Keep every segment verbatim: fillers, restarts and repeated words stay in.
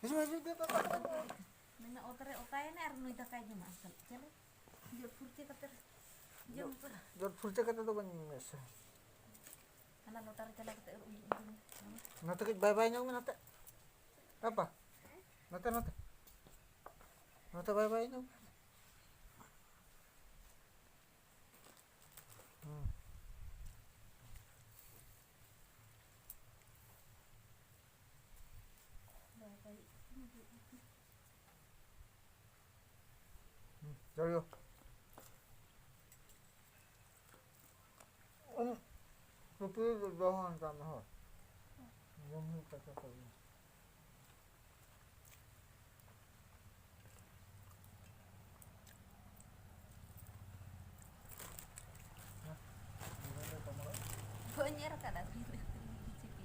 ᱦᱤᱡᱩᱜ, ᱦᱤᱡᱩᱜ, ᱦᱤᱡᱩᱜ, ᱦᱤᱡᱩᱜ, ᱦᱤᱡᱩᱜ᱾ ᱢᱮᱱᱟ ᱚᱛ ᱨᱮ ᱚᱛᱟᱭᱮᱱᱟ ᱟᱨ ᱱᱩᱭ ᱫᱟᱠᱟᱭ ᱡᱚᱢᱟ ᱮᱱᱠᱷᱟᱱ᱾ ᱪᱚᱞᱚ, ᱡᱚᱫ ᱯᱷᱩᱨᱪᱟᱹ ᱠᱟᱛᱮ ᱡᱚᱢ ᱩᱛᱟᱹᱨᱟ᱾ ᱡᱚᱫ ᱯᱷᱩᱨᱪᱟᱹ ᱠᱟᱛᱮ ᱫᱚ ᱵᱟᱹᱧ ᱢᱮᱥᱟ᱾ ᱦᱟᱱᱟ ᱞᱚᱴᱟ ᱨᱮ ᱪᱟᱞᱟᱣ ᱠᱟᱛᱮ ᱟᱹᱨᱩᱵ ᱦᱤᱡᱩᱜ ᱢᱮ᱾ ᱱᱚᱛᱮ ᱠᱟᱹᱡ ᱵᱟᱭ ᱵᱟᱭ ᱧᱚᱜ ᱢᱮ ᱱᱚᱛᱮ᱾ ᱟᱯᱟ, ᱱᱚᱛᱮ, ᱱᱚᱛᱮ᱾ ᱱᱚᱛᱮ ᱵᱟᱭ ᱵᱟᱭ ᱧᱚᱜ ᱢᱮ᱾ ᱦᱩᱸ᱾ ᱦᱩᱸ, ᱪᱚᱞᱚ᱾ ᱩᱸ, ᱥᱩᱠᱨᱤ ᱡᱤᱞ ᱫᱚᱦᱚ ᱟᱱ ᱛᱟᱢ ᱦᱚᱸ᱾ ᱡᱚᱢ ᱦᱩᱭᱩᱜ ᱛᱟᱠᱚ ᱛᱚ᱾ ᱵᱟᱹᱧ ᱧᱮᱞ ᱟᱠᱟᱫᱟ ᱛᱤᱱᱟᱹᱜ ᱪᱤᱠᱤ᱾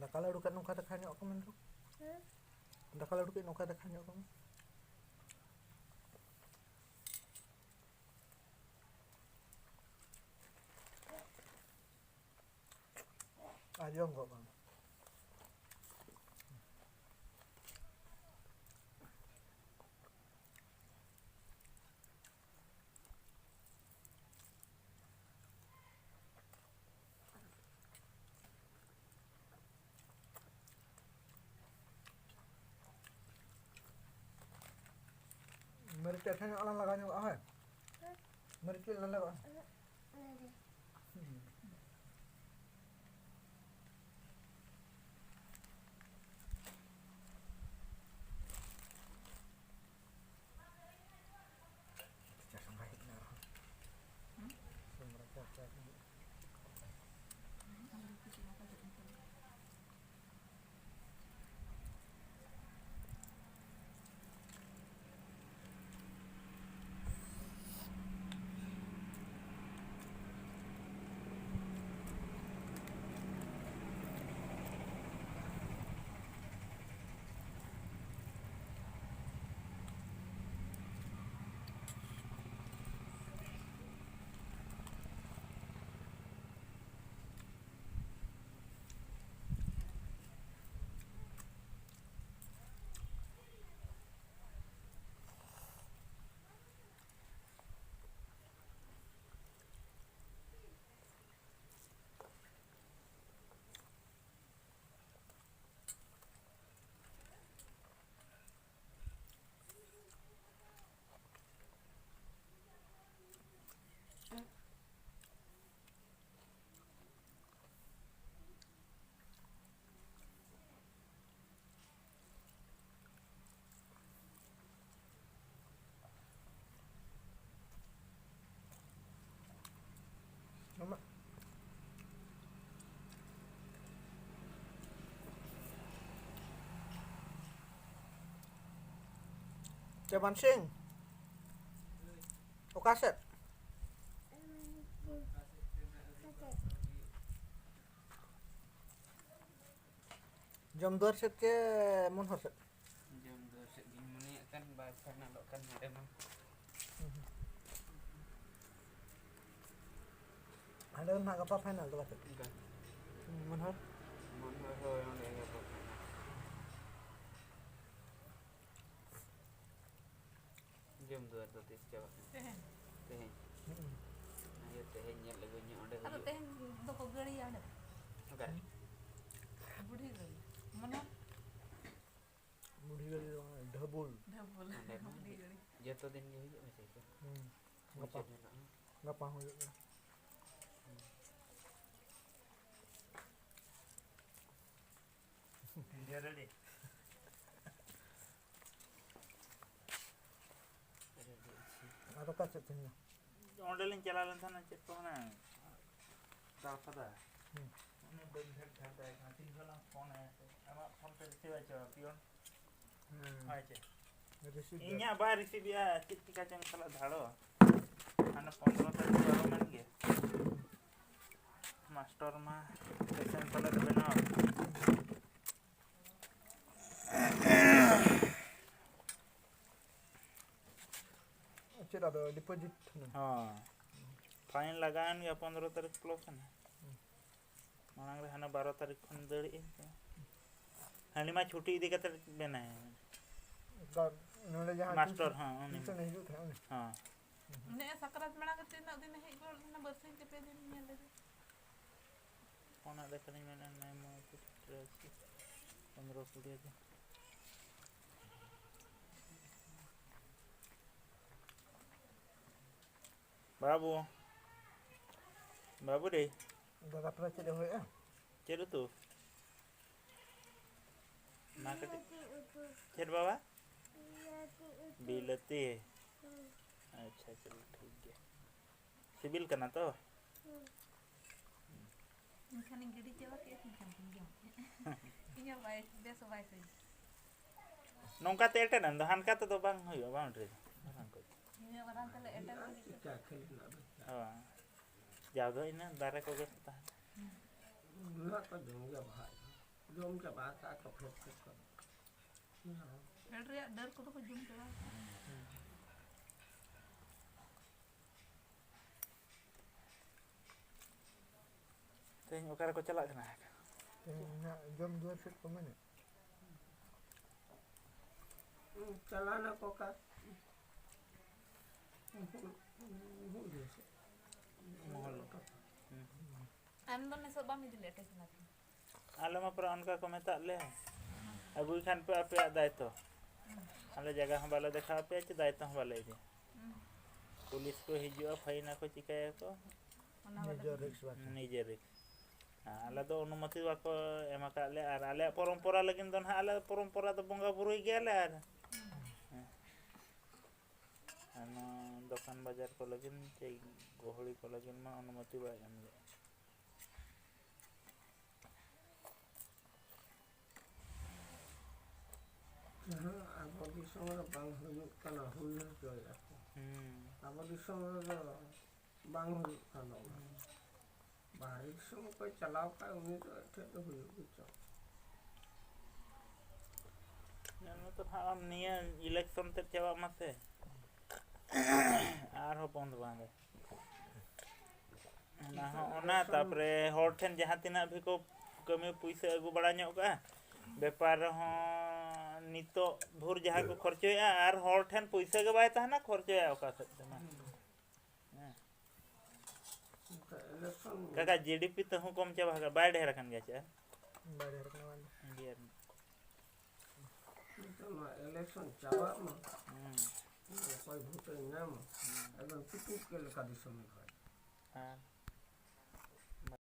ᱫᱟᱠᱟ ᱞᱟᱹᱰᱩ ᱠᱟᱜ ᱱᱚᱝᱠᱟ ᱫᱮᱠᱷᱟ ᱧᱚᱜ ᱠᱚ ᱢᱮᱱ ᱫᱚ᱾ ᱦᱮᱸ? ᱫᱟᱠᱟ ᱞᱟᱹᱰᱩ ᱠᱟᱜ ᱱᱚᱝᱠᱟ ᱫᱮᱠᱷᱟ ᱧᱚᱜ ᱠᱚ ᱢᱮ᱾ ᱟᱸᱡᱚᱢ ᱜᱚᱜ ᱠᱟᱱᱟ᱾ ᱯᱤᱴᱷᱟᱹ ᱧᱚᱜ ᱞᱟᱝ ᱞᱟᱜᱟᱣ ᱧᱚᱜᱚᱜᱼᱟ, ᱦᱳᱭ᱾ ᱢᱟᱹᱨᱤᱪ ᱠᱟᱹᱡ ᱞᱟᱝ ᱞᱟᱜᱟᱣᱟ᱾ ᱪᱟ ᱪᱚᱸᱫᱟ ᱦᱮᱡ ᱮᱱᱟ ᱟᱨᱦᱚᱸ᱾ ᱦᱩᱸ? ᱥᱮᱸᱫᱽᱨᱟ ᱪᱟ, ᱪᱟ ᱦᱩᱭᱩᱜ᱾ ᱟᱢᱟᱜ ᱪᱮ ᱢᱟᱱᱥᱤᱝ? ᱚᱠᱟ ᱥᱮᱫ? ᱡᱚᱢ ᱫᱩᱣᱟᱹᱨ ᱥᱮᱫ ᱪᱮ ᱢᱚᱱᱦᱚᱨ ᱥᱮᱫ? ᱡᱚᱢ ᱫᱩᱣᱟᱹᱨ ᱥᱮᱫ ᱜᱤᱧ ᱢᱚᱱᱮᱭᱮᱫ ᱠᱟᱱ, ᱵᱟᱭ ᱯᱷᱟᱭᱱᱟᱞᱚᱜ ᱠᱟᱱ ᱦᱟᱸᱰᱮ ᱢᱟ᱾ ᱦᱟᱸᱰᱮ ᱫᱚ ᱱᱟᱦᱟᱜ ᱜᱟᱯᱟ ᱯᱷᱟᱭᱱᱟᱞ ᱫᱚ ᱯᱟᱪᱮᱫ? ᱚᱱᱠᱟ᱾ ᱢᱚᱱᱦᱚᱨ? ᱢᱚᱱᱦᱚᱨ ᱦᱳᱭ, ᱚᱸᱰᱮ ᱜᱟᱯᱟ ᱯᱷᱟᱭᱱᱟᱞ᱾ ᱡᱚᱢ ᱫᱩᱣᱟᱹᱨ ᱫᱚ ᱛᱤᱥ ᱪᱟᱵᱟᱜ ᱠᱟᱱᱟ? ᱛᱮᱦᱮᱧ᱾ ᱛᱮᱦᱮᱧ᱾ ᱦᱩᱸ᱾ ᱚᱱᱟᱜᱮ ᱛᱮᱦᱮᱧ ᱧᱮᱞ ᱟᱹᱜᱩᱧ ᱦᱩᱭᱩᱜᱼᱟ, ᱚᱸᱰᱮ ᱟᱫᱚ ᱦᱩᱭᱩᱜᱼᱟ᱾ ᱛᱮᱦᱮᱧ ᱫᱚᱠᱚ ᱜᱟᱹᱲᱤᱭᱟ ᱚᱸᱰᱮ᱾ ᱚᱠᱟᱨᱮ? ᱵᱩᱲᱦᱤ ᱜᱟᱹᱲᱤ᱾ ᱢᱚᱱᱚ? ᱵᱩᱲᱦᱤ ᱜᱟᱹᱲᱤ ᱫᱚ ᱵᱟᱝ, ᱰᱷᱟᱹᱵᱩᱞ᱾ ᱰᱷᱟᱹᱵᱩᱞ᱾ ᱚᱸᱰᱮ ᱢᱟ ᱵᱩᱲᱦᱤ ᱜᱟᱹᱲᱤ᱾ ᱡᱚᱛᱚ ᱫᱤᱱ ᱜᱮ ᱦᱩᱭᱩᱜᱼᱟ ᱥᱮ ᱪᱮᱫ? ᱦᱩᱸ᱾ ᱜᱟᱯᱟ᱾ ᱢᱩᱪᱟᱹᱫ ᱢᱮᱱᱟᱜᱼᱟ᱾ ᱜᱟᱯᱟ ᱦᱩᱭᱩᱜᱼᱟ᱾ ᱟᱨ ᱚᱠᱟ ᱥᱮᱫ ᱛᱮᱦᱮᱧ ᱫᱚ? ᱚᱸᱰᱮ ᱞᱤᱧ ᱪᱟᱞᱟᱣ ᱞᱮᱱ ᱛᱟᱦᱮᱱᱟ, ᱪᱮᱫ ᱠᱚ ᱢᱮᱱᱟ, ᱫᱟᱞ ᱠᱟᱫᱟ᱾ ᱦᱩᱸ᱾ ᱩᱱᱤ ᱵᱟᱹᱧ ᱜᱷᱟᱴ ᱜᱷᱟᱴ ᱫᱟᱲᱮᱭᱟᱜ ᱠᱟᱱᱟ᱾ ᱛᱤᱱ ᱡᱚᱦᱚᱜ ᱞᱟᱝ ᱯᱷᱳᱱ ᱟᱭᱟ ᱥᱮ, ᱟᱢᱟᱜ ᱯᱷᱳᱱ ᱛᱮ ᱨᱤᱥᱤᱵᱷ ᱟᱭ ᱪᱮ ᱵᱟᱝ, ᱯᱤᱭᱚᱱ? ᱦᱩᱸ᱾ ᱦᱳᱭ ᱪᱮ? ᱨᱤᱥᱤᱵᱷ ᱫᱟ᱾ ᱤᱧᱟᱹᱜ ᱵᱟᱭ ᱨᱤᱥᱤᱵᱷ ᱮᱜᱼᱟ, ᱪᱮᱫ ᱪᱤᱠᱟ ᱪᱚᱝ ᱥᱟᱞᱟᱜ ᱫᱷᱟᱲᱚ᱾ ᱦᱟᱱᱟ ᱯᱚᱱᱨᱚ ᱛᱟᱹᱨᱤᱠᱷ ᱯᱟᱨᱚᱢᱮᱱ ᱜᱮ᱾ ᱢᱟᱥᱴᱚᱨ ᱢᱟ ᱯᱮᱥᱮᱱᱴ ᱛᱟᱞᱮ ᱫᱚ ᱵᱮᱱᱟᱣ᱾ ᱪᱮᱫ ᱟᱫᱚ ᱰᱤᱯᱚᱡᱤᱴ ᱦᱩᱱᱟᱹᱝ? ᱦᱚᱸ᱾ ᱯᱷᱟᱭᱤᱱ ᱞᱟᱜᱟᱣᱮᱱ ᱜᱮᱭᱟ ᱯᱚᱱᱨᱚ ᱛᱟᱹᱨᱤᱠᱷ ᱯᱞᱚᱥ ᱮᱱᱟ᱾ ᱦᱩᱸ᱾ ᱢᱟᱲᱟᱝ ᱨᱮ ᱦᱟᱱᱟ ᱵᱟᱨᱚ ᱛᱟᱹᱨᱤᱠᱷ ᱠᱷᱚᱱ ᱫᱟᱹᱲᱮᱜ ᱟᱹᱧ ᱛᱚ᱾ ᱦᱟᱹᱱᱤ ᱢᱟ ᱪᱷᱩᱴᱤ ᱤᱫᱤ ᱠᱟᱛᱮ ᱢᱮᱱᱟᱭᱟ᱾ ᱵᱟ-, ᱱᱚᱰᱮ ᱡᱟᱦᱟᱸ ᱢᱟᱥᱴᱚᱨ, ᱴᱤᱭᱩᱥ-, ᱦᱚᱸ, ᱩᱱᱤ ᱴᱤᱭᱩᱥᱚᱱ ᱮ ᱦᱤᱡᱩᱜ ᱛᱟᱦᱮᱸᱫ ᱩᱱᱤ᱾ ᱦᱚᱸ᱾ ᱩᱱᱤ ᱥᱟᱠᱨᱟᱛ ᱢᱟᱲᱟᱝ ᱛᱤᱱᱟᱹᱜ ᱫᱤᱱ ᱦᱮᱡ ᱜᱚᱫ ᱞᱮᱱᱟ, ᱵᱟᱨᱥᱤᱧ ᱥᱮ ᱯᱮ ᱫᱤᱱ ᱧᱮᱞ ᱞᱮᱫᱮ᱾ ᱯᱷᱳᱱ ᱟᱫᱮ ᱠᱷᱟᱱᱤᱧ ᱢᱮᱱᱟ, ᱱᱟᱭ ᱢᱟ ᱩᱛᱩ ᱯᱤᱴᱷᱟᱹ ᱟᱨᱠᱤ ᱯᱚᱱᱨᱚ ᱠᱩᱲᱤ ᱦᱟᱡᱟᱨ᱾ ᱵᱟᱹᱵᱩ, ᱵᱟᱹᱵᱩ ᱨᱮ᱾ ᱫᱟᱫᱟ ᱯᱮᱲᱟ ᱪᱮᱫ ᱮ ᱦᱩᱭᱩᱜᱼᱟ? ᱪᱮᱫ ᱩᱛᱩ? ᱢᱟ ᱠᱟᱹᱴᱤᱡ᱾ ᱪᱮᱫ ᱵᱟᱵᱟ? ᱵᱤᱞᱟᱹᱛᱤ᱾ ᱟᱪᱪᱷᱟ, ᱪᱚᱞᱚ ᱴᱷᱤᱠ ᱜᱮᱭᱟ᱾ ᱥᱤᱵᱤᱞ ᱠᱟᱱᱟ ᱛᱚ? ᱮᱱᱠᱷᱟᱱᱤᱧ ᱜᱤᱰᱤ ᱪᱟᱵᱟ ᱠᱮᱫᱼᱟ, ᱮᱱᱠᱷᱟᱱ ᱵᱟᱹᱧ ᱡᱚᱢ ᱠᱮᱫᱼᱟ᱾ ᱤᱧ ᱦᱚᱸ ᱵᱟᱭ ᱵᱮᱥ ᱦᱚᱸ ᱵᱟᱭ ᱥᱟᱹᱭᱟ᱾ ᱱᱚᱝᱠᱟ ᱛᱮ ᱮᱴᱮᱫ ᱮᱱ ᱫᱚ, ᱦᱟᱱᱠᱟ ᱛᱮᱫᱚ ᱵᱟᱝ ᱦᱩᱭᱩᱜᱼᱟ, ᱵᱟᱝ ᱩᱰᱨᱮ ᱫᱚ᱾ ᱤᱱᱟᱹᱜ ᱢᱟᱨᱟᱝ ᱛᱮᱞᱮ ᱮᱴᱮᱫ ᱞᱟᱹᱜᱤᱫ ᱛᱮ᱾ ᱦᱳᱭ᱾ ᱡᱟᱣ ᱫᱚ ᱤᱱᱟᱹ ᱫᱟᱨᱮ ᱠᱚᱜᱮ ᱠᱚ ᱛᱟᱦᱮᱸ᱾ ᱚᱱᱟ ᱠᱚ ᱡᱚᱢ ᱜᱮ ᱵᱟᱦᱟ ᱡᱚᱢ ᱪᱟᱵᱟ ᱟᱠᱟᱫ ᱠᱚ ᱯᱷᱮᱰ ᱯᱷᱮᱰ ᱠᱚ᱾ ᱯᱷᱮᱰ ᱨᱮᱭᱟᱜ ᱰᱟᱹᱨ ᱠᱚᱫᱚ ᱠᱚ ᱡᱚᱢ ᱪᱟᱵᱟ ᱟᱠᱟᱫ᱾ ᱛᱮᱦᱮᱧ ᱚᱠᱟ ᱨᱮᱠᱚ ᱪᱟᱞᱟᱜ ᱠᱟᱱᱟ? ᱛᱮᱦᱮᱧ ᱦᱟᱸᱜ ᱡᱚᱢ ᱫᱩᱣᱟᱹᱨ ᱥᱮᱫ ᱠᱚ ᱢᱮᱱᱮᱫ᱾ ᱪᱟᱞᱟᱣ ᱱᱟᱠᱚ ᱚᱠᱟ? ᱩᱱᱠᱩ, ᱩᱱᱠᱩ ᱤᱭᱟᱹ ᱥᱮᱫ᱾ ᱢᱚᱦᱚᱞ᱾ ᱦᱩᱸ᱾ ᱟᱢ ᱫᱚ ᱱᱮᱥᱚᱜ ᱵᱟᱢ ᱤᱫᱤ ᱞᱮᱫ ᱴᱮᱥᱚᱱᱟᱨᱤ? ᱟᱞᱮ ᱢᱟ ᱯᱩᱨᱟᱹ ᱚᱱᱠᱟ ᱠᱚ ᱢᱮᱛᱟᱜ ᱞᱮ, ᱟᱹᱜᱩᱭ ᱠᱷᱟᱱ ᱯᱮ ᱟᱯᱮᱭᱟᱜ ᱫᱟᱭᱤᱛᱛᱚ᱾ ᱟᱞᱮ ᱡᱟᱭᱜᱟ ᱦᱚᱸ ᱵᱟᱞᱮ ᱫᱮᱠᱷᱟᱣ ᱟᱯᱮᱭᱟ, ᱪᱮ ᱫᱟᱭᱤᱛᱛᱚ ᱦᱚᱸ ᱵᱟᱞᱮ ᱤᱫᱤᱭᱟ᱾ ᱯᱩᱞᱤᱥ ᱠᱚ ᱦᱤᱡᱩᱜᱼᱟ, ᱯᱷᱟᱭᱤᱱ ᱟᱠᱚ, ᱪᱤᱠᱟᱹᱭᱟᱠᱚ? ᱚᱱᱟ ᱵᱟᱞᱮ ᱱᱤᱡᱮᱨ ᱨᱤᱠᱥ ᱵᱟᱝ᱾ ᱱᱤᱡᱮᱨ ᱨᱤᱠᱥ᱾ ᱟᱞᱮ ᱫᱚ ᱚᱱᱩᱢᱚᱛᱤ ᱵᱟᱠᱚ ᱮᱢ ᱟᱠᱟᱫ ᱞᱮᱭᱟ, ᱟᱨ ᱟᱞᱮᱭᱟᱜ ᱯᱚᱨᱚᱢᱯᱚᱨᱟ ᱞᱟᱹᱜᱤᱫ ᱫᱚ ᱱᱟᱦᱟᱜ, ᱟᱞᱮ ᱯᱚᱨᱚᱢᱯᱚᱨᱟ ᱫᱚ ᱵᱚᱸᱜᱟ ᱵᱩᱨᱩᱭ ᱜᱮᱭᱟᱞᱮ᱾ ᱟᱨ ᱦᱮᱸ᱾ ᱟᱨ ᱱᱚᱣᱟ ᱫᱚᱠᱟᱱ ᱵᱟᱡᱟᱨ ᱠᱚ ᱞᱟᱹᱜᱤᱫ ᱪᱮ ᱜᱚᱦᱲᱤ ᱠᱚ ᱞᱟᱹᱜᱤᱫ ᱢᱟ ᱚᱱᱩᱢᱚᱛᱤ ᱵᱟᱭ ᱮᱢ ᱞᱮᱫ᱾ ᱡᱟᱦᱟᱸ ᱟᱵᱚ ᱫᱤᱥᱚᱢ ᱨᱮ ᱵᱟᱝ ᱦᱩᱭᱩᱜ ᱠᱟᱱᱟ, ᱦᱩᱭ ᱦᱚᱪᱚᱭᱮᱫᱼᱟ ᱠᱚ᱾ ᱦᱩᱸ᱾ ᱟᱵᱚ ᱫᱤᱥᱚᱢ ᱨᱮᱫᱚ ᱵᱟᱝ ᱦᱩᱭᱩᱜ ᱠᱟᱱᱟ ᱚᱱᱟ᱾ ᱦᱩᱸ᱾ ᱵᱟᱦᱨᱮ ᱫᱤᱥᱚᱢ ᱚᱠᱚᱭ ᱪᱟᱞᱟᱣ ᱠᱷᱟᱡ ᱩᱱᱤ ᱫᱚ ᱮᱴᱷᱮᱡ ᱫᱚ ᱦᱩᱭᱩᱜ ᱜᱮᱪᱚ᱾ ᱧᱮᱞ ᱢᱮ ᱛᱚ ᱱᱟᱦᱟᱜ ᱟᱢ ᱱᱤᱭᱟᱹ ᱤᱞᱮᱠᱥᱚᱱ ᱛᱮᱫ ᱪᱟᱵᱟᱜ ᱢᱟᱥᱮ᱾ ᱟᱨᱦᱚᱸ ᱵᱚᱱᱫ ᱵᱟᱝ ᱜᱮ᱾ ᱚᱱᱟ ᱦᱚᱸ ᱚᱱᱟ, ᱛᱟᱯᱚᱨᱮ ᱦᱚᱲ ᱴᱷᱮᱱ ᱡᱟᱦᱟᱸ ᱛᱤᱱᱟᱹᱜ ᱵᱷᱤ ᱠᱚ ᱠᱟᱹᱢᱤ ᱯᱩᱭᱥᱟᱹ ᱟᱹᱜᱩ ᱵᱟᱲᱟ ᱧᱚᱜ ᱠᱟᱜᱼᱟ, ᱵᱮᱯᱟᱨ ᱨᱮᱦᱚᱸ ᱱᱤᱛᱚᱜ ᱵᱷᱳᱨ ᱡᱟᱦᱟᱸ ᱠᱚ ᱠᱷᱚᱨᱪᱚᱭᱮᱫᱼᱟ, ᱟᱨ ᱦᱚᱲ ᱴᱷᱮᱱ ᱯᱩᱭᱥᱟᱹ ᱜᱮ ᱵᱟᱭ ᱛᱟᱦᱮᱱᱟ, ᱠᱷᱚᱨᱪᱚᱭᱟ ᱚᱠᱟ ᱥᱮᱫ ᱛᱮ ᱢᱟ? ᱦᱮᱸ᱾ ᱚᱱᱠᱟ ᱤᱞᱮᱠᱥᱚᱱ ᱠᱟᱠᱟ, ᱡᱤ ᱰᱤ ᱯᱤ ᱛᱮᱦᱚᱸ ᱠᱚᱢ ᱪᱟᱵᱟ ᱟᱠᱟᱱᱟ, ᱵᱟᱭ ᱰᱷᱮᱨ ᱟᱠᱟᱱ ᱜᱮᱭᱟ ᱪᱮ? ᱵᱟᱭ ᱰᱷᱮᱨ ᱟᱠᱟᱱᱟ ᱵᱟᱝ ᱫᱚ᱾ ᱤᱱᱰᱤᱭᱟ ᱨᱮᱱᱟᱜ᱾ ᱱᱤᱛᱚᱜ ᱱᱚᱣᱟ ᱤᱞᱮᱠᱥᱚᱱ ᱪᱟᱵᱟᱜ ᱢᱟ, ᱦᱩᱸ᱾ ᱚᱠᱚᱭ ᱵᱷᱳᱴᱮ ᱧᱟᱢᱟ, ᱦᱩᱸ᱾ ᱮᱠᱫᱚᱢ ᱪᱩᱴᱩᱠ ᱠᱮᱫ ᱞᱮᱠᱟ ᱫᱤᱥᱚᱢ ᱮ ᱠᱷᱚᱭ᱾ ᱦᱮᱸ᱾